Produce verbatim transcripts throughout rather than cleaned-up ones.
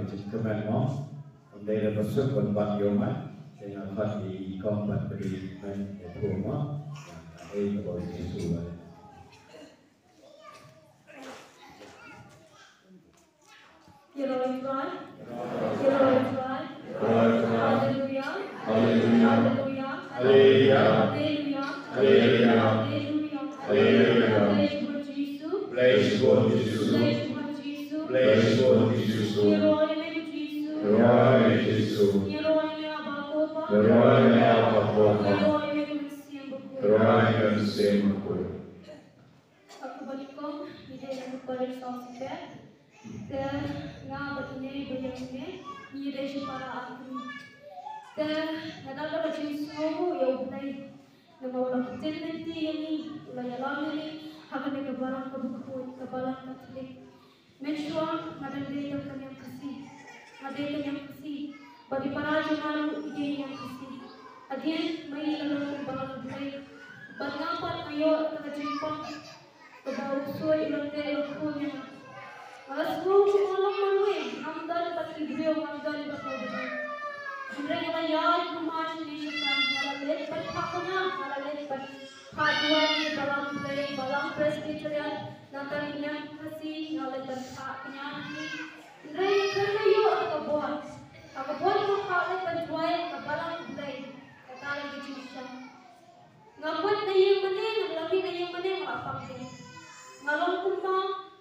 Kmen mo, ym dei da ba suk ban bat ïa u ma, te nga khot ïa i kong bad ka dei ban ïa phuh mo, ïa ka ei ka ba u Jisu ba. Ïa lor ïa Trai. Ïa lor ïa Trai. Haleluya. Haleluya. Haleluya. Haleluya. Haleluya. Haleluya. Haleluya. Bless God Jisu. Bless God Jisu. Bless God Jisu. Ïa roi ïa me Jisu. Ïa roi ïa me Abba Toba. Ïa roi ïa me Abba Toba. Ïa roi ïa me Mynsiem Bakhuid. Ïa roi ïa me Mynsiem Bakhuid. Ka kaba nyngkong, ngi dei na ka parish South Supa. Te nga bad ine i ba ïeng ine, ngi dei shi para artylli. Te nga dap da ka jingsngew ïa U Blei. Namar u la ktien lynti ïa ngi, u la ïalam ïa ngi ha kane ka balang kaba khuid, ka balang Katholik. Mynshuwa nga dang dei tang ka niam Khasi. Nga dei ka niam Khasi. Bad i para jong nga ruh i dei niam Khasi. Hadien ba ngi la long balang Blei, bad nga pat nga ïoh da ka jingpang kaba u ksuid u la teh u la khun ïa nga. Nga la sngew kum nga long marwei, ngam don bad ki briew, ngam don bad ka Blei. Hynrei nga la ïaid kumba shane shatai, nga la leit ban phah kñia, nga la leit ban phah duwai ïa balang Blei, balang Presbyterian, nangta ki niam Khasi, nga la leit ban phah kñia ïa ki. Hynrei khlem da ïoh da ka bor. Ha ka bor kaba nga leit ban duwai ha ka balang Blei, kata la ka jingshisha. Nga koit na ïing mane, nga la mih na ïing mane, nga la pang dien. Nga long kumba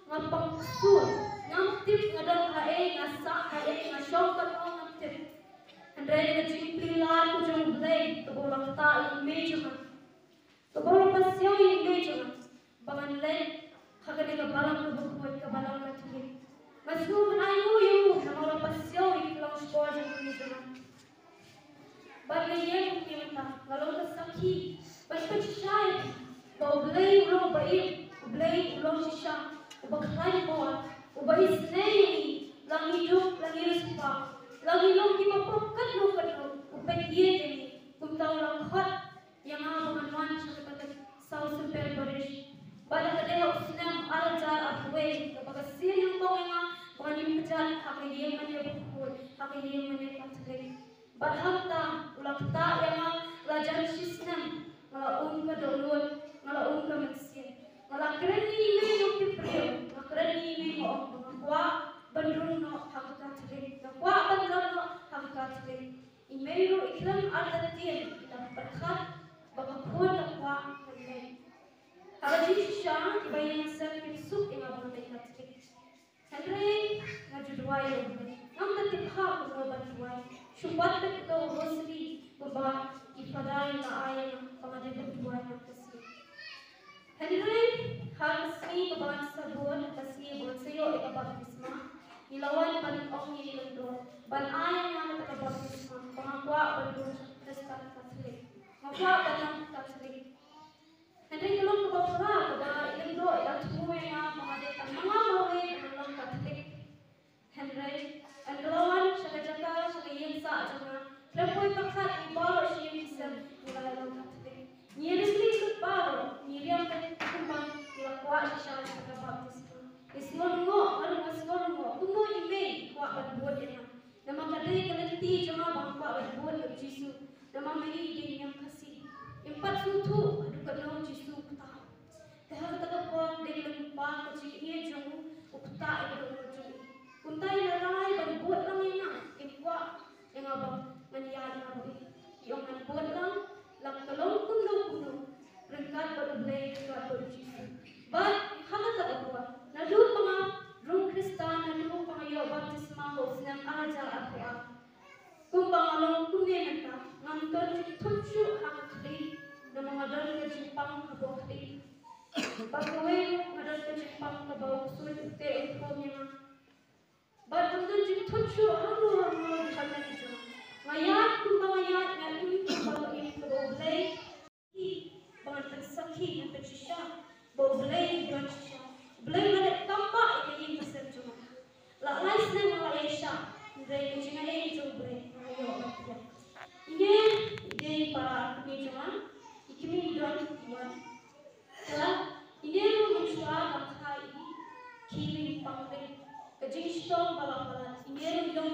nga pang sur. Ngam tip nga don haei, nga sah haei, nga shong katno, ngam tip. Hynrei na ka jingplie lad ka jong U Blei kaba u la ktah ïa i mei jong nga, kaba u la pasiaw ïa i mei jong nga, ba ngan leit ha kane ka balang kaba khuid, ka balang Katholik. Nga sngew ban ainguh ïa u namar u la pasiaw ïa ki longshkor jong i mei jong nga. Bad nga ïeng kumne mynta, nga long ka sakhi ban pynshisha ba U Blei u long uba im, U Blei u long shisha, uba khlaiñ bor, uba isynei ïa ngi, la ngi duk, la ngi riewspah, la ngi long kiba pop katno katno, u peit ïa ngi, kumta u la khot ïa nga ba ngan wan sha kata ka South Supa Parish. Bad ha ka dei ha u snem ar hajar arphew wei, kaba ka sien nyngkong ïa nga ba ngan ïoh kjat ha ka ïingmane bakhuid, ha ka ïingmane Katholik. Bad hangta u la ktah ïa nga, la jan shisnem, nga la um ka dohnud, nga la um ka mynsiem. Nga la kren ïa i mei jong ki briew, nga kren ïa i mei, nga ong ba nga kwah ban rung noh ha ka Katholik, nga kwah ban don noh ha ka Katholik. I mei ruh i khlem artatien, i la pyrkhat ba ka khun ka kwah ban leit. Ha ka jingshisha kiba ïeng seng kim suk ïa nga ba nga leit Katholik. Hynrei nga ju duwai ïa U Blei. Ngam da tip ha kumno ban duwai. Shu bat beit uto u rosary kumba i Phadar i la ai ïa nga ba nga dei ban duwai ïa ka sngi. Hynrei ha ka sngi kaba ngan sa bud, ha ka sngi ba ngan sa ïoh ïa ka baptisma, ngi la wan ban ong ïa i lyngdoh ban ai ïa nga kata ka baptisma ba nga kwah ban rung Khristan Katholik. Nga kwah ban long Katholik. Hynrei ka long kaba phra kaba i lyngdoh i la thmu ïa nga ba nga dei tang ma nga marwei ban long Katholik. Hynrei ynda la wan sha ka jaka, sha ka ïing sah jong nga, khlem poi pyrkhat ngi baroh shi ïing shi sem ngi la long Katholik. Ngi riam lut baroh, ngi riam beit kumba ngi la kwah shisha ïa ka baptisma. Ngi sngew lyngngoh, nga ruh nga sngew lyngngoh kumno i mei i kwah ban bud ïa nga. Namar ka dei ka lynti jong nga ba nga kwah ban bud ïa u Jisu. Namar ma i dei niam Khasi. Im pat sngewthuh haduh katno u Jisu u ktah. Te ha kata ka por dei ka lyngba ka jingïeit jong u, u ktah ïa ka dohnud jong i. Kumta i la rai ban bud lang ïa nga, im kwah ïa nga ba ngan ïaid marwei. I ong ngan bud lang, la ka long kumno kumno, ryngkat bad U Blei, ryngkat bad u Jisu. Bad ha kata ka por, naduh ba nga rung Khristan, naduh ba nga ïoh baptisma ha u snem ar hajar arphew ar, kumba nga long kumne mynta, ngam don jingthut shuh ha ka khlieh, namar nga don ka jingpang kaba khlieh. Bad kawei ruh nga don ka jingpang kaba u ksuid u teh u khum ïa nga. Bad ngam don jingthut shuh hangno hangno ha ka jingim jong nga. Nga ïaid kumba nga ïaid, nga im kumba nga im, kaba U Blei, ba ngan pynsakhi, ngan pynshisha ba U Blei u don shisha. U Blei u la leh tamba ïa ka ïing ka sem jong nga. La lai snem nga la ïaishah, hynrei ka jingaiei jong U Blei nga la ïoh ban pdiang. Ine i dei i para kmie jong nga, i kmie i don i wan. Te la ine ruh mynshuwa ba kha i khie ring pang ring. Ka jingshitom ba la palat, ine ruh i don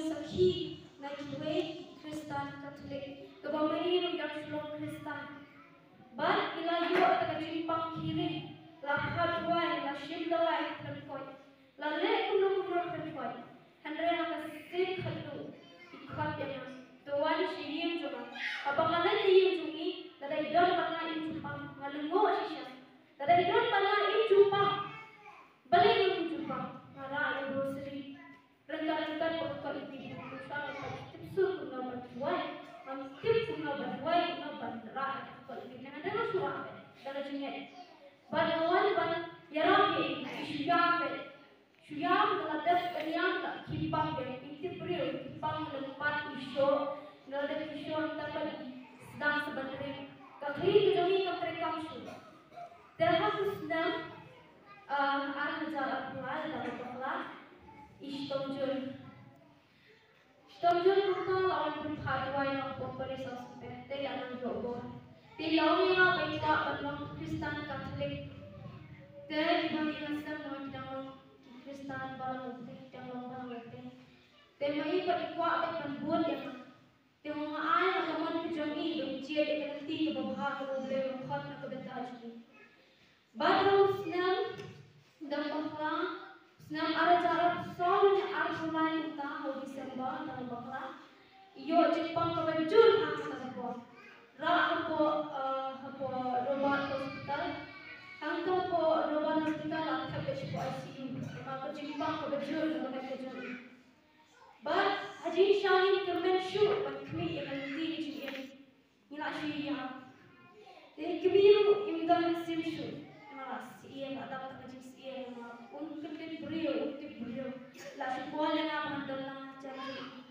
Katolik, kaba ma i ruh i dang shu long Khristan. Bad i la ïoh ïa ka jingpang khie ri, la phah duwai, la shim dawai ha tnat koit, la leh kumno kumno ha tnat koit. Hynrei ha ka sien khatduh i khot ïa nga, to wan sha ïing jong nga. Haba nga leit sha ïing jong i, lada i don bad nga i jingpang, nga lyngngoh shisha. Lada i don bad nga i jingpang, balei nga i jingpang? Nga rah ïa u rosary. Ryngkat ryngkat bad ka koit lynti, nga tip sur kumno ban duwai, nga tip kumno ban duwai, kumno ban rah ïa ka koit lynti. Nga dang shu rah beit da ka jingngeit. Bad nga wan ban ïarap ïa i, i shu ïam beit. Shu ïam da la dep ban ïam da ki pang beit, i tip briew, ki pang lympat i shoh, da la dep i shoh hangta bad i sdang sa ban ring. Ka khlieh ka jong i kam treikam shuh. Te ha u snem, ah, ar hajar arphew lai da ka bakla, i shitom jur. Shitom jur kumta la wan pynphah duwai na u Pope Pius Saw Spah, te la nang ïoh bor. Te la ong ïa nga ba i kwah ban long Khristan Katholik. Te kiba ngi la sdang ba ki dang long ki Khristan ba long u Blei, ki dang long ba long u Blei. Te ma i pat i kwah beit ban bud ïa nga. Te nga ai ha ka mon ka jong i, ba in jied ïa ka lynti kaba bha kaba U Blei u la khot na ka bynta jong i. Bad ha u snem dang bakla, snem ar hajar arphew saw ne arphew lai mynta ha u December dang bakla, i ïoh jingpang kaba jur ha kata ka por. Rah hapoh, eh, hapoh Robert Hospital. Hangta hapoh Robert Hospital la thep beit shapoh I C U. Namar ka jingpang kaba jur na ka bynta jong i. Bad ha jingshisha ngim kyrmen shuh ban khmih ïa ka lynti ka jingim. Ngi la shu ïam. Te kmie ruh im don mynsiem shuh. Nga la siem, la dap da ka jingsiem, nga la, um kyndit briew, um tip briew. La shu kwah ïa nga ban don lang ha jan jong i.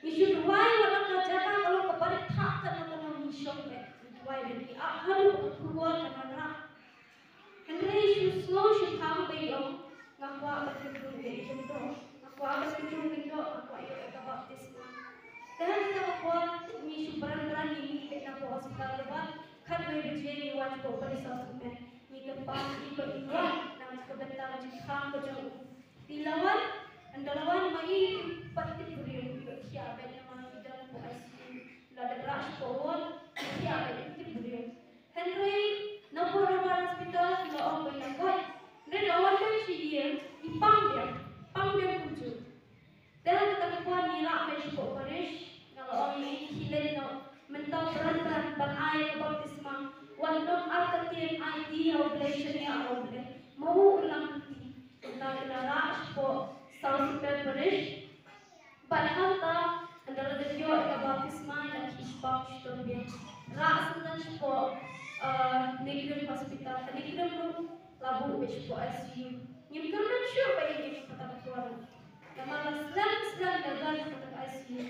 Ngi shu duwai wat la ka jaka ka long kaba rit thah kat na ka long ngi shong beit. Ngi duwai beit, ngi ap haduh ka khubor ka nang rah. Hynrei shu sngew shu khang ba i ong, nga kwah ban kynduh ïa i lyngdoh, nga kwah ban kynduh lyngdoh, nga kwah ïoh ïa ka baptisma. Te ha kata ka por ngi shu bran bran ngi mih beit na ka hospital, bad khatwei baje ngi wan sha u Parish House Complex. Ngi kyrpad ïa i ba i wan na ka bynta ka jingkhang ka jong u. Te i la wan, ynda la wan ma i, i pat tip briew, i la thiah beit namar i don hapoh I C U. La dep rah shapoh ward, i thiah beit, i tip briew. Hynrei na Port Robert Hospital ki la ong ba i la koit. Hynrei la wan beit sha ïing, i pang biang, pang biang kumjuh. Te ha kata ka por ngi rah beit shapoh parish, nga la ong ïa i, khie leit noh, mynta bran bran ban ai ka baptisma, wat nym artatien, ai ti ha U Blei, shaniah ha U Blei. Ma u u lam ti. Mynta ki la rah shapoh South Supair Parish. Bad hangta, ynda la dep ïoh ïa ka baptisma, la khie shapoh shitom biang. Rah syndon shapoh, eh, NEIGRIHMS Hospital, ha NEIGRIHMS ruh la buh beit shapoh I C U. Ngim kyrmen shuh ba ïa ngi kata ka por. Namar la slem slem da don ha kata ka I C U.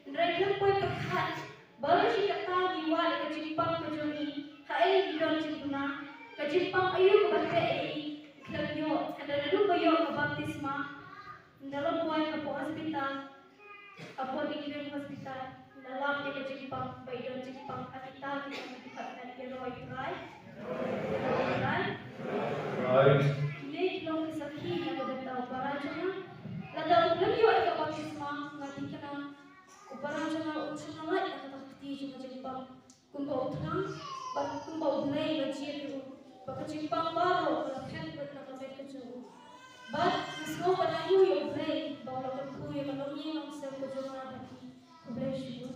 Hynrei khlem poi pyrkhat, baroh shi katta ngi wad ïa ka jingpang ka jong i, haei ngi don jingduna, ka jingpang aïu kaba teh ïa i, khlem ïoh, hynrei naduh ba ïoh ka baptisma, ynda la poi hapoh hospital, hapoh NEIGRIHMS Hospital, la lap ïa ka jingpang, ba i don jingpang ha kita kita ki department, ïaroh ïatrai, ïaroh ïatrai. Kine ki long ki sakhi na ka bynta u para jong nga. Lada u khlem ïoh ïa ka baptisma, nga thikna u para jong nga un shym la lait na kata ka kti jong ka jingpang. Kumba u thrang, bad kumba U Blei u la jied ïa u, ba ka jingpang baroh ka la thep beit na ka met ka jong u. Bad nga sngew ban ïathuh ïa U Blei ba u la kyrkhu ïa ka longïing longsem ka jong nga bad i. Khublei shibun.